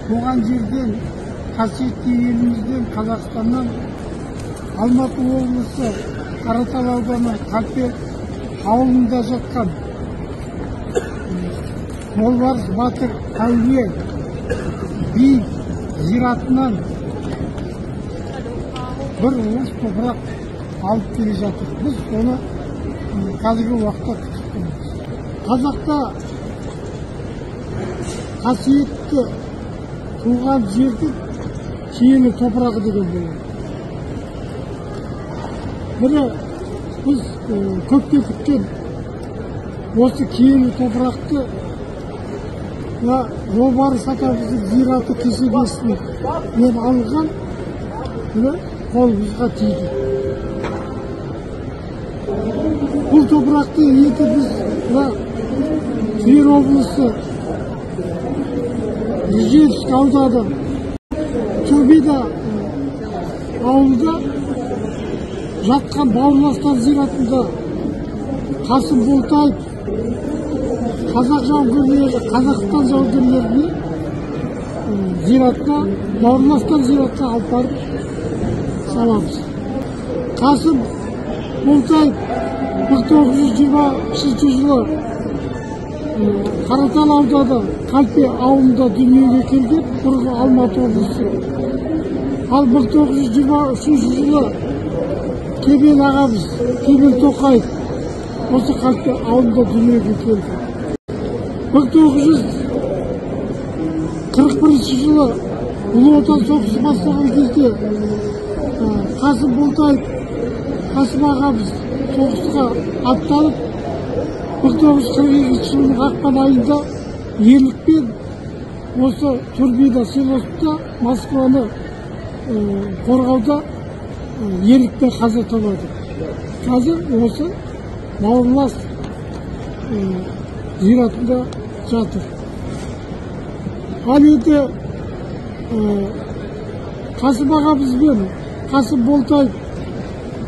Туған жерден, қасиетті елімізден, Қазақстаннан, Алматы облысы Қаратал ауданы Қалпе ауылында жатқан Жолбарыс батыр әулие би зиратынан бір уыс топырақ алып келе жатыр. Біз соны қазіргі уақытта күтіп тұрмыз. Қазақта қасиетті туған жердің киелі топырағы деген болады. Міне біз көптен күткен осы киелі топырақты мына Жолбарыс атамыздың зираты кесенесінен алынған, міне қолымызға тиді. Бұл топырақты енді біз мына Тверь облысы Ржевск ауданы Турбида ауылында жатқан бауырластар зиратында Қасым Болтаев қазақ жауынгерлері, Қазақстан жауынгерлеріне зиратына, бауырластар зиратына алып барып саламыз. Қасым Болтаев 1923 жылы Қаратал ауданы Қалпе ауылында дүниеге келген, бұрынғы Алматы облысы. Ал 1923 жылы Кемел ағамыз, Кемел Тоқаев осы Қалпе ауылында дүниеге келді. 1941 жылы Ұлы Отан соғысы басталған кезде Қасым Болтаев, Қасым ағамыз соғысқа аттанып, 1942 жылдың ақпан айында ерлікпен осы Турбида селосында Москваны қорғауда ерлікпен қаза табады. Қазір осы бауырлас зиратында жатыр. Ал енді Қасым ағамыз бен Қасым Болтаев,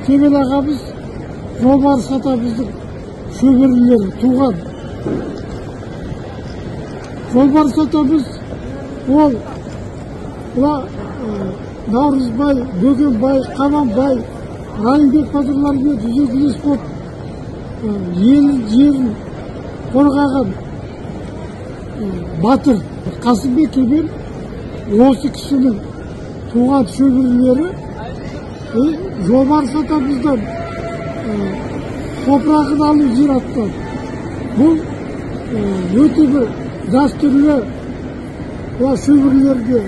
Кемел ағамыз Жолбарыс атамыздың шөберелері туған. Жолбарыс атамыз ол мына Наурызбай, Бөгенбай, Қабанбай, Райымбек батырлармен үзеңгілес болып елін, жерін қорғаған батыр. Қасымбек Кемел осы кісінің туған шөберелері Жолбарыс атамыздан топырағын алу зираттан. Бұл өте бір дәстүрлі шөберелерге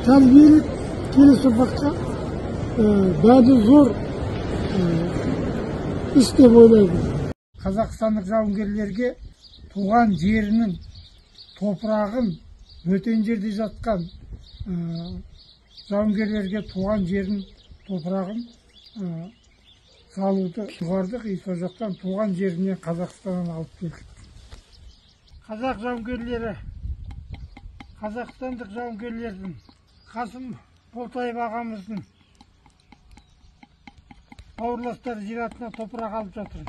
тәрбиелік, келесі ұрпаққа бәді зор іс деп ойлаймын. Қазақстандық жауынгерлерге туған жерінің топырағын, бөтен жерде жатқан жауынгерлерге туған жерінің топырағын салуды ұйғардық. Сол жақтан туған жерінен, Қазақстаннан алып келдік. Қазақ жауынгерлері, қазақстандық жауынгерлердің, Қасым Болтаев ағамыздың бауырластар зиратына топырақ алып жатыр.